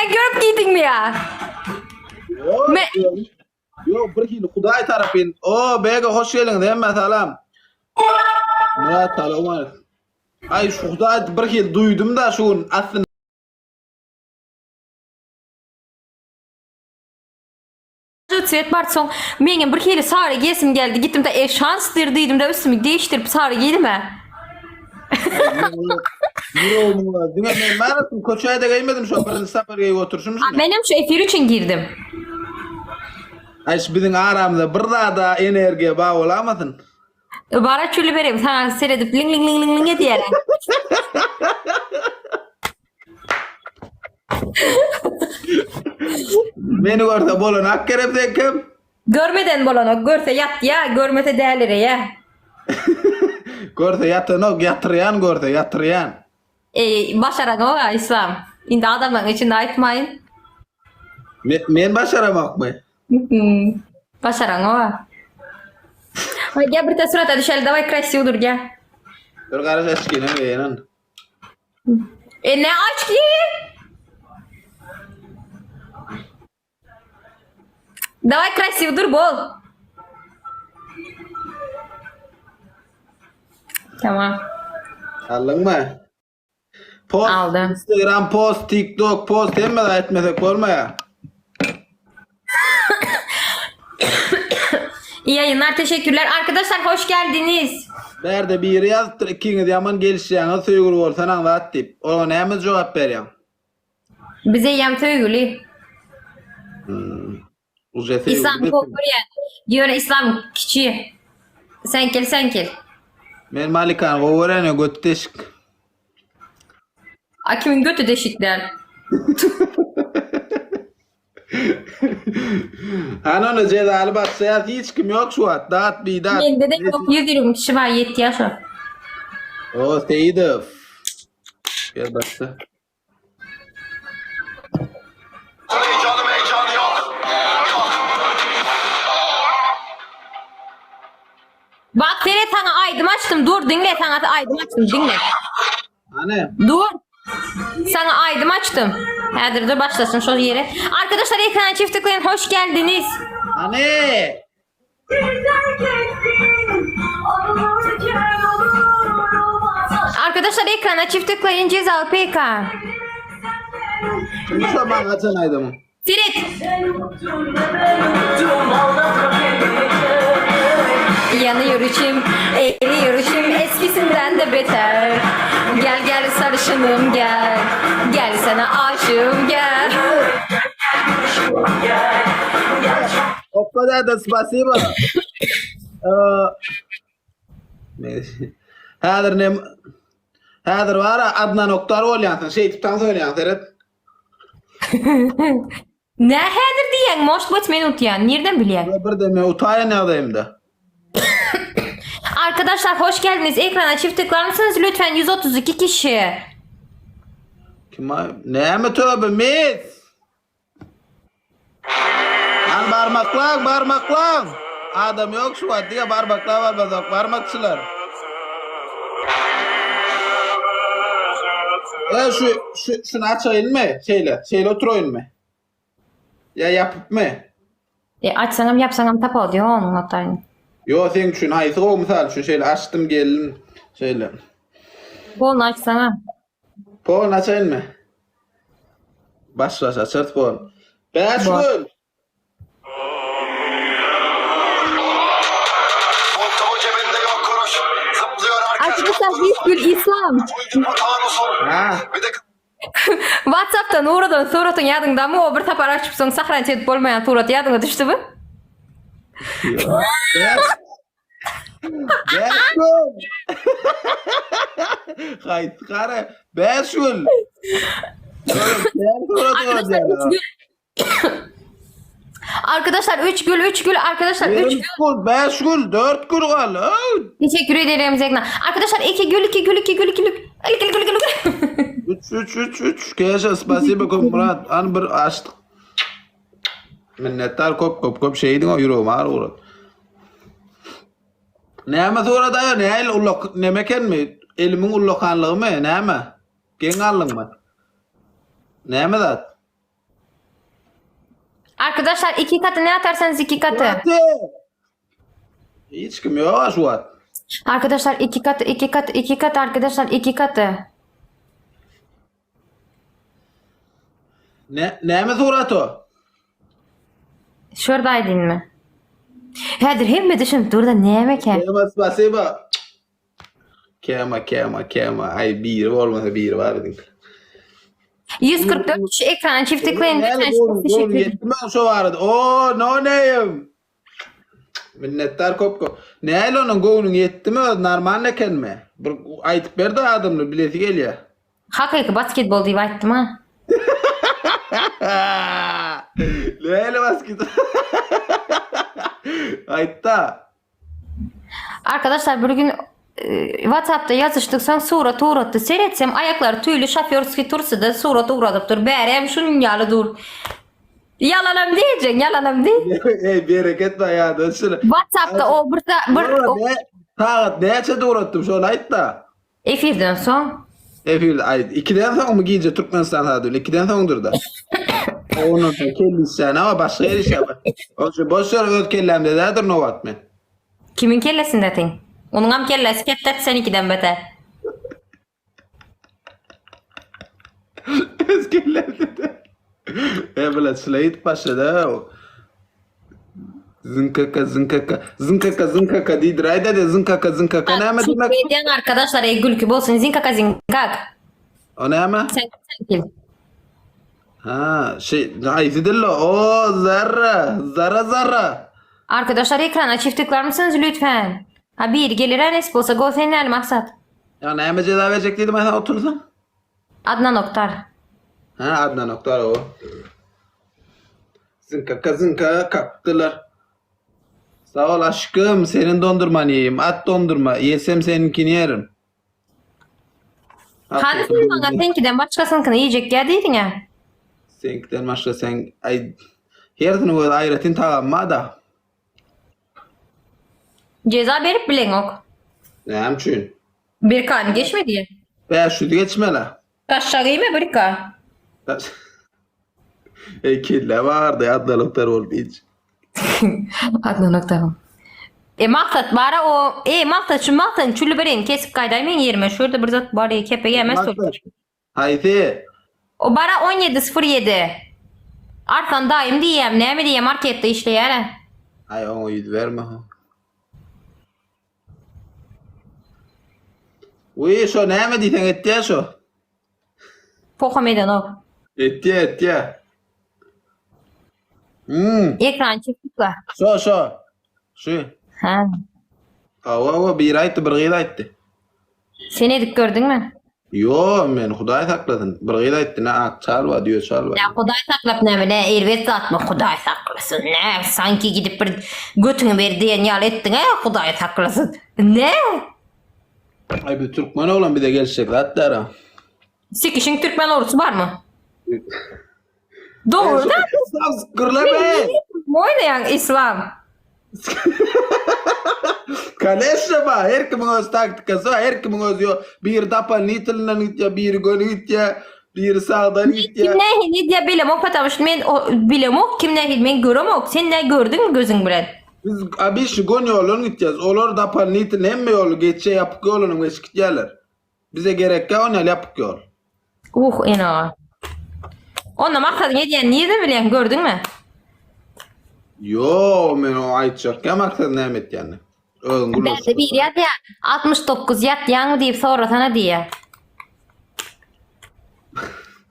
Sen görüp giýdiňmi ýa? Ýok, Me- Ýok, bir hili Hudaý tarapyn. O, Bege hoş geldiňiz, hemmä salam. Murat salam aleyküm. Aý şu Hudaý bir hili duýdum da şu gün aslynda Tswet bar soň meňem bir hili sary giýesim geldi. Gitdim-de e şansdyr diýdim-de üstümi değiştirip sary giýdim hä. Ýüregimiň diňe men barasyn köçede geýmedim şo birinji sapar geýip oturşym şuny. Menem şu efir üçin girdim. Aý şu biziň aramyzda bir zada energiýa bar bolamasyn. Bara çüli bereyim sana seredip ling ling ling ling ling edýär. Meni görse bolan gerek sen kim? Görmeden bolanok, görse ýatýa, görmese dälireýä. Görse ýatanok, ýatyrýan görse, ýatyrýan. Eý, başaraňok-a Islam. Indi adamlaryň içinde aýtmaýyn. Me, men başaramokmy? Mhm. Başaraňok-a. Haý, gel bir surata düşeli, daway krasiw dur gel. Dur garaş açkinem geýenin. E ne açki? Daway krasiw dur bol. Tamam. Aldyňmy? Post, Aldym. Instagram post, TikTok post hemme zat etmesek bolmaýar. İyi yayınlar teşekkürler. Arkadaşlar hoş geldiniz. Bärde biri ýazypdyr ikiňiz ýaman gelişýäňiz söýgüli bolsanaň zat diýip. Oňa näme jogap berýäň? Bize ýam söýgüli. Uje söýgüli. İslam gowy görýän. Ýöne İslam kiçi. Sen gel sen gel. Men Malikany gowy görýän ýa göt deşik. A kimiň göti deşik däl? Hany onda jezaly başlaýas hiç kim ýok şu wagt dat bidat. Mende-de ýok 120 kişi bar ýetýär şo. O Seýidow. Gel başla. Heyecanım heyecanı yok. Yok. Bak seret saňa aýdym açdym dur diňle saňa aýdym açdym diňle. Hany? Dur. Saňa aýdym açdym. Häzir dur başlasyn şol ýere. Arkadaşlar ekrana çift tıklayın hoş geldiniz. Hany? Arkadaşlar ekrana çift tıklayın cezalı PK. Şimdi şu maňa açan aýdymyň. Seret. Yanıyor içim, eriyor içim eskisinden de beter. Gel gel sarışınım gel. Gel sana aşığım gel. Oppa da spasiba. Häzir nem Häzir bara Adnan Oktar bolýansyň. Şeýdip tans oýnaýaň seret. Ne häzir diýýäň? Может быть men utýan. Nirden bilýäň? Bir de men utaýan ýagdaýymda. Arkadaşlar hoş geldiniz. Ekrana çift tıklar mısınız lütfen? 132 kişi. Kim Näme töbe mis? Hany barmaklaň, barmaklaň. Adam ýok şu wagt, diňe barmaklar barmazok, barmakçylar. E şu şu şuny açaýynmy? Şeýle, şeýle oturaýynmy? Ýa ýapypmy? E açsaňam ýapsaňam tapawudy ýok onuň otaýyny. Ýo seň üçin haýsy gowy mysal üçin şeýle açdym geldim şeýle. Polny açsana. Polny açaýynmy? Baş baş açarys polny. Bäşgül! Montumu cebinde yok kuruş. Zıplıyor herkes. Arkadaşlar Bäşgül İslam. Ha. Bir de WhatsApp'dan ugradan suratyň ýadyňdamy? O bir sapar açyp soň sahranç edip bolmaýan surat ýadyňa düşdümi? Bäş Bäşgül! Haýsy gara? Bäşgül! Arkadaşlar üç gül. Arkadaşlar 3 gül 3 gül arkadaşlar 3 gül. gül, 5 gül, 4 gül gal. Teşekkür ederim Zegna. Arkadaşlar 2 gül 2 gül 2 gül 2 gül. 2 gül 2 gül. 3 3 3 3. Keşe spasibo köp Murat. An bir açdyk. Minnetdar köp köp köp şeýdiň o ýüregim agyr ugrady. Näme surat aýa näl ullak neme ekenmi? Elimiň ullakanlygymy näme? Geň galdyňmy? Näme zat? Arkadaşlar iki katı ne atarsanız iki katı. Hadi. Hiç kim yok şu an. Arkadaşlar iki katı iki katı iki katı arkadaşlar iki katı. Ne näme surat o? Şuradaydın mı? Hädir hemme düşünüp dur da näme eken? Kema spasiba. Kema kema kema. Ay biri bolmasa biri bar edin. 144 kişi ekrana çift tıklayın Näme lütfen. gol Çok gol teşekkür ederim. ýetmän şo barada. O no name. Minnetdar kop kop. Näle onuň göwnüň ýetdimi öz normal ekenmi? Bir aýdyp berdi adamlar bilesi gelýär. Hakyky basketbol diýip aýtdym ha. Näle basket. Aýtda. Arkadaşlar bir gün e, WhatsApp'ta yazıştık sen surat uğrattı. Seyretsem ayakları tüylü şoför tursa da surat uğratıp Bärem şunun ýaly dur. Yalanam diyeceksin yalanam değil. Ey bereket bar ýa-da şunu. WhatsApp'ta o bir, bir o, Ne? Sagat näçe durattım şonu aýtda. efirden son. Efil ay 2-den soň mu gije Türkmenistan saat 2-den soňdur da. Onu da kellişen ama başga ýer işe bak. Oşu boş yer öz kellemde dädir nowat men. Kimin kellesinde tin? Onun am kellesi kettet sen ikiden beter. Öz kellemde de. E bile şleýit başlady. o. Zınkaka zınkaka zınkaka zınkaka diýdir aýda de zınkaka zınkaka näme diýmek? Diyen arkadaşlar ey gül küp olsun. Zinkaka zinkak. O näme? Sen, sen kim? Ha şey ay dillo o zarra zara zara. Arkadaşlar ekrana çift tıklar mısınız lütfen? Ha bir gelir Enes bolsa gol senin el maksat. Ya näme ceza verecek dedim sen otursan. Adnan Oktar. Ha Adnan Oktar o. Zınkaka zınka kalktılar. Sağ ol aşkım senin dondurmanı yiyeyim. At dondurma. Yesem seninkini yerim. At Hani sen dondurma. bana senkiden başkasınınkini yiyecek geldiydin ya. Senkiden başka sen ay hersini öz aýratyn tagamma da. Ceza verip bilen ok. Näme üçin? Bir kan geçmedi ya. 500 geçmeli. Taşşağı yeme bir kan. Ey kelle vardı Adnan Oktar bolup hiç. Adnan Oktar. E maksat bara o e maksat şu maksatın çülü bereyin kesip kaydaymayın yerime. Şurada bir zat bari kepe yemez Maksat. Haydi. O bara 17.07. Arkan daim diyem ne mi diyem markette işleyene. Ay ona yüz verme ha. Uy şo näme diýseň etýä şo. Poka meydan o. Etýä etýä. Hmm. Ekran çıktıkla. Şo şo. Şu. Ha. Awa awa bir aýtdy bir gyz aýtdy. Sen edip gördün mü? Yo men Hudaý saklasyn. Bir gyz aýtdy ne ak çal bar diýe çal bar. Ya Huday saklap ne mi ne elbet atma Huday saklasın ne sanki gidip bir götünü ver diyen yal ettin he Huday saklasın ne? Ay bir Türkmen oglan bir de gelişecek hatlara. Sikişin Türkmen ordusu var mı? Doğru da Gırla be. oynayan İslam. Kaleşle ba her kimin öz taktikası var, her kimin öz yo. Bir dapa nitilinden gitýär, biri göni gitýär, biri sağdan Kim gitýär. ne ne diye bilem patamış men o bilem ok kim ne men görem ok sen ne gördün mü gözün bilen? Biz abi şu gön ýolun gitýäs. Olar dapa nitil hemme ýolu geçe yapyk ýoluny geçip gitýärler. Bize gerek ýok ony yapyk ýol. Uh ena. Onda maksat ne diyen niye de bilen gördün mü? Yo men o aýtjak ýa maksat näme etýäni. Özüň Ben de bir yat ya 69 yat yan mı deyip sonra sana diye.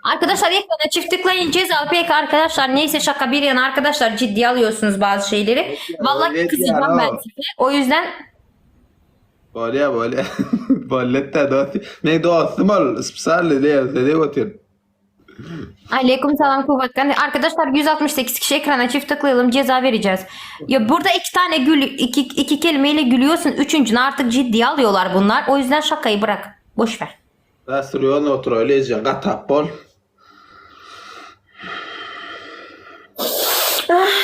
Arkadaşlar ekrana çift tıklayın cezalı pek arkadaşlar neyse şaka bir yana arkadaşlar ciddiye alıyorsunuz bazı şeyleri. Vallahi evet kızacağım ya, ben o. size. O yüzden Bolýa bolýa. Bolletde dost. Men dostum ol, spesarly diýe diýip otyr. Aleyküm selam kuvvet. Arkadaşlar 168 kişi ekrana çift tıklayalım ceza vereceğiz. Ya burada iki tane gül iki, iki kelimeyle gülüyorsun. Üçüncünü artık ciddiye alıyorlar bunlar. O yüzden şakayı bırak. Boş ver. Basır ýoluna otur öyle gatap bol.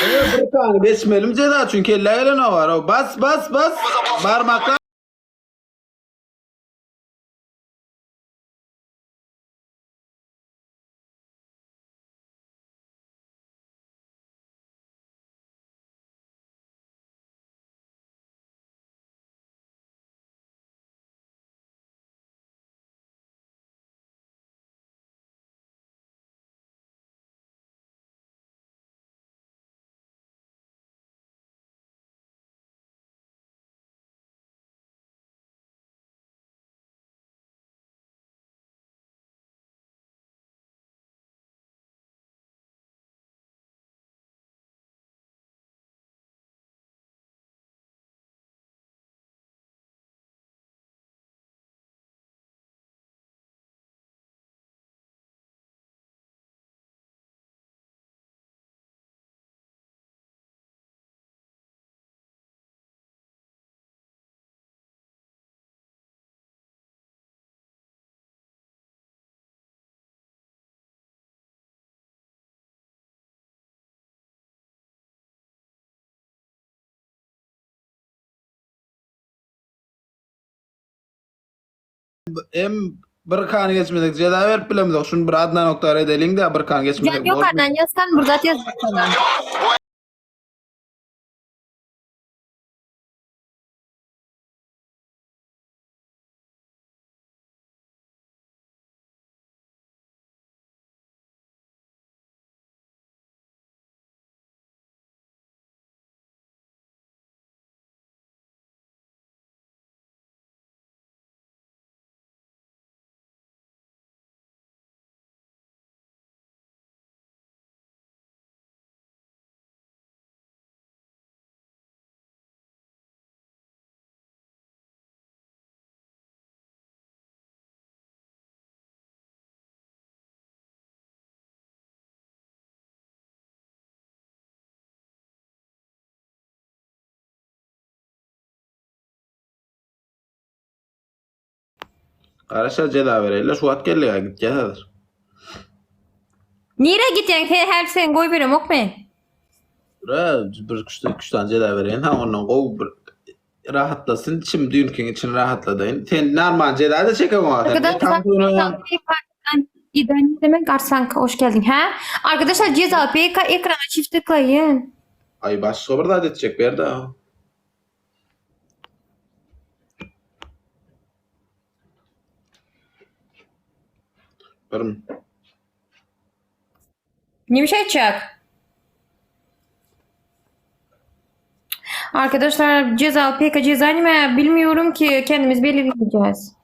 Evet, bir tane geçmelim ceza çünkü elle gelen o var. O bas bas bas. Parmakla. Hem bir kan geçmesek ceza berip bilemizok. Şunu bir Adnan Oktar edeliň de bir kan geçmesek. Can yok Adnan yazsan burada yaz. Garaşa ceza bereýler. Şu wagt geldi ya gitýär häzir. Nirä gitýäň? Sen her sen goý beremok men. Bura bir küçde küç tane ceza bereýin. Ha ondan gowy bir rahatlasyn. Içim düýnkiň içini rahatladaýyn. Sen normal ceza da çeken o sen. Arkadaşlar İden demek Arsanka hoş geldin. Ha? Arkadaşlar ceza PK ekrana çift tıklayın. Ay başga bir zat etjek ber da. Bir Ne bir şey çak? Arkadaşlar ceza PK ceza ne bilmiyorum ki kendimiz belirleyeceğiz.